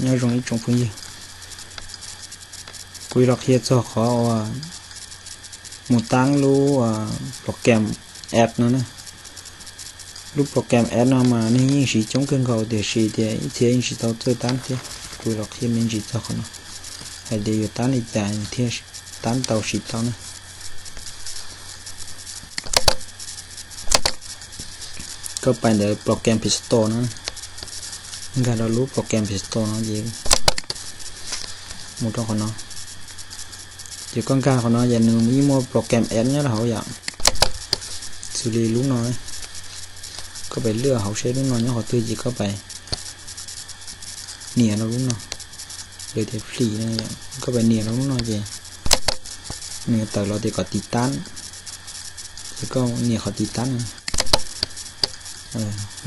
Nyob zoo ib tsoom phooj ywg, kuv yuav los qhia txog qhov uas mus tab lub program ads no na. Lub program ads no mas neeg yeej siv coob kawg nkaus tiam sis tias ib txhia yeej tsis tau txawj tab thiab. Kuv los qhia me ntsis txog qhov no, hais tias yuav tab li cas thiaj tab tau siv tau na. Koj pais ntawm program Play Store no, nkag rau lub program Play Store no ces mus rau qhov no. Ces koj nkag qhov no ces nws yeej muaj program ads nyob rau hauv yom. Xws li lub no, koj pais lwaj hauv seb lub no nyob qhov twg ces koj pais nias rau lub no, lawv tias free no, koj pais nias rau lub no ces nws yuav tawm los tias kom tiv tab, ces koj nias qhov tiv tab no,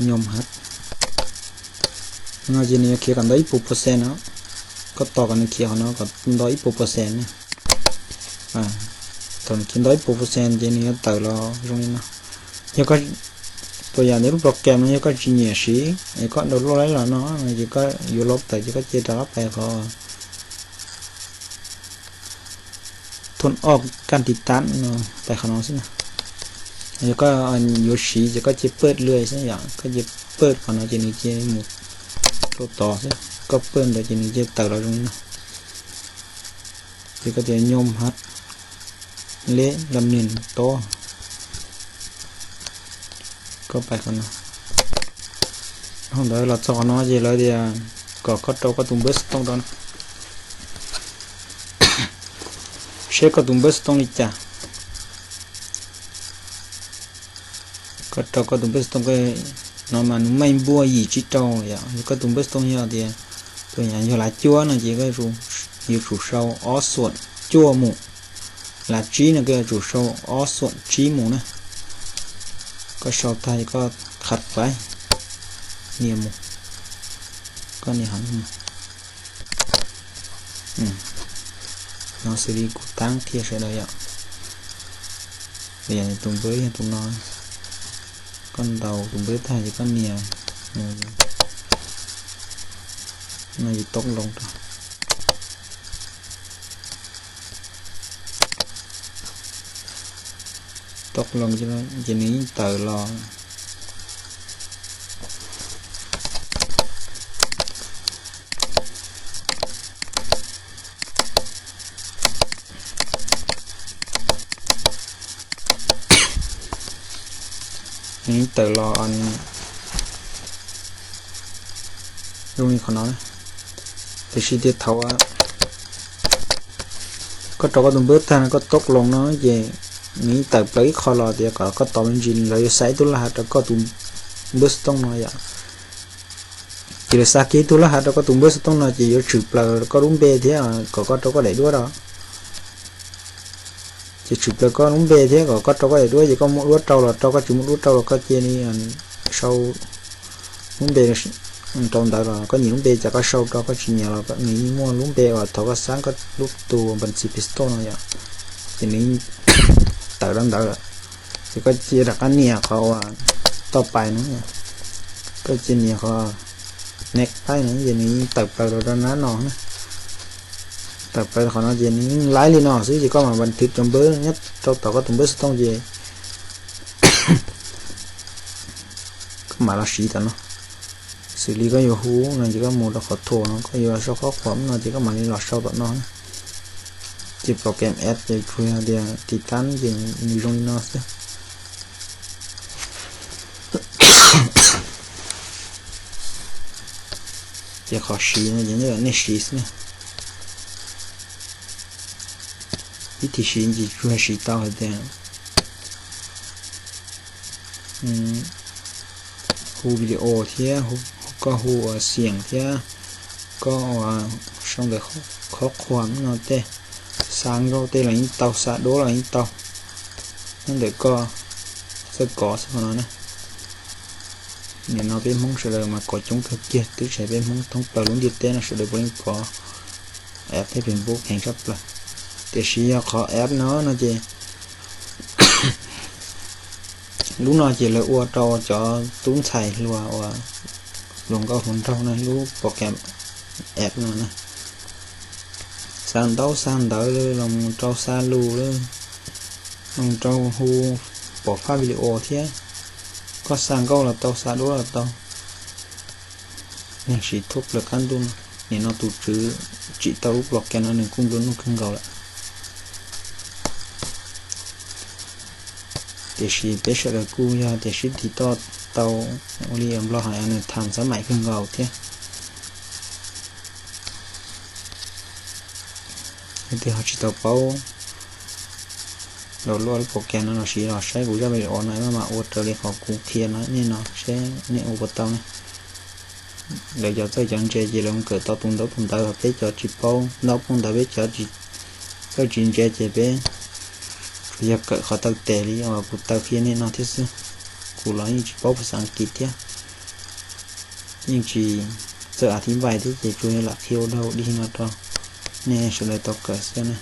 nyob hab no ces nws yuav khiav kom ntau ib puas percent no. Koj tos kom nws khiav qhov no kom ntau ib puas percent na. Thaum nws khiav ntau ib puas percent ces nws yuav tawm los zoo li no. Yog koj, tus yam ntawd lub program no yog koj tsis nyiam siv es koj download los no ces koj yuav load tawm ces koj cia rov qab pais qhov thon ob kaj tiv tab no, pais qhov no xwb na. Yog koj yuav siv ces koj cia pawj lwaj xwb yom, koj cia pawj qhov no ces nws cia mus rau tod xwb. Koj pawj ntawd ces nws cia tawm los zoo li no. Ces koj tias nyob hab leb lam niag tob, koj pais qhov no. Hauv ntawd los txog qhov no ces lawv tias kom koj rau koj tus npawb xov tooj rau, seb koj tus npawb xov tooj li cas. Koj rau koj tus npawb xov tooj no mas nws meej npuaj yim tsib rau yom. Yog koj tus npawb xov tooj yog tias tus yam yog lav cuaj no ces koj yuav tsum sau ob xuam cuaj mus. Lav tsib no koj yuav tsum sau ob xuam tsib mus na. Koj sau tag koj qhab pais nias mus, koj nias qhov no mus. No xws li kuv tab qhia sawv daws yom. Yog tus npawb yog tus no, koj ntaus tus npawb tag ces koj nias, no ces toob loo rau, toob loo ces nws yeej tawm los. Nws yeej tawm los zoo li qhov no na. Tiam sis tias thaum koj rau koj tus npawb tag no koj toob loo no ces nws yeej tawm plaws ib qho los tias kom koj tos me ntsis lawv yuav xa ib tug laj hav rau koj tus npawb xov tooj no yom. Ces lawv xa kiag ib tug laj hav rau koj tus npawb xov tooj no ces yuav tshwm plaws koj lub npe thiab kom koj rau koj daim duab rau. Ces tshwm plaws koj lub npe thiab kom koj rau koj daim duab, ces koj muaj duab rau los rau, koj tsis muaj duab rau los koj cia li sau lub npe rau ntawd los koj nyiam lub npe cas koj sau rau, koj tsis nyiam los nws yeej muaj lub npe uas thaum koj xab koj lub tus npas txi Play Store no yom, ces nws yeej tawm rau ntawd lawm. Ces koj cia rov qab nias qhov uas toj pais no, koj cia nias qhov next pais no ces nws yeej tawm plaws rau rau nab no na. Tawm plaws qhov no ces nws yeej laib li no xwb ces koj mam npas thwv cov npawb nyob rau tom koj tus npawb xov tooj ces koj mam los siv tom no. Xws li koj yuav hu no ces koj mus rau qhov thuam no, koj yuav sau qhob qhuam no ces koj mam li los sau tom no. Ces program ads ces tsuas yog tias tiv tab ces nws zoo li no xwb. Ces qhov siv no ces nyob nej siv xwb na. Ib thim siv ces tsuas siv tau hais tias hu video thiab, koj hu ua xiam thiab, koj ua sau ntawv qhob qhuam no tej, xa nkauj tej los yeej tau, xa duab los yeej tau, nyob ntawm koj txawj kov xwb qhov no na. Nim no peb Hmoob sawv daws mas kov coob kawg kiag, twb tsis hais peb Hmoob, thoob plaws lub ntiaj teb no sawv daws puav leej kov app thiab Facebook heev tshaj plaws. Tiam sis yog qhov app no no ces lub no ces lawv ua rau cov tub ntxhais hluas uas hluas nkauj hluas nraug no, lub program app no na. Xa ntaub xa ntawv los rau xa lus, los rau hu pom fab video thiab. Koj xa nkauj los tau, xa duab los tau. Neeg siv thub plaws qab ntuj no, nim no tus tswv tsim tau lub plos kas no nws kuj nplua nuj kawg nkaus lawm. Tiam sis peb sawv daws kuj yog tias sib tig toj tau, ua li nplog hais nws tham xab maim kawg nkaus thiab. Leej twg ho tsis tau paub download lub pos kas no los sis los saib kuv zaj video no maj mam ua raws li qhov kuv qhia no nej no seb nej ua puas tau ne. Lawv cov txawj cov ntse ces lawv mus kawm tau tus ntaub tus ntawv, peb cov tsis paub ntaub paub ntawv, peb cov txawj tsis ntse ces peb tsuas yog kawm qhov taw tes li uas kuv taw qhia nej no thiab xwb. Kuv los yeej tsis paub phas xas As kiv thiab, yeej tsis txawj a thib vais thiab ces tsuas yog lam qhia ua dog ua dig no rau nej sawv daws tau kawm xwb na.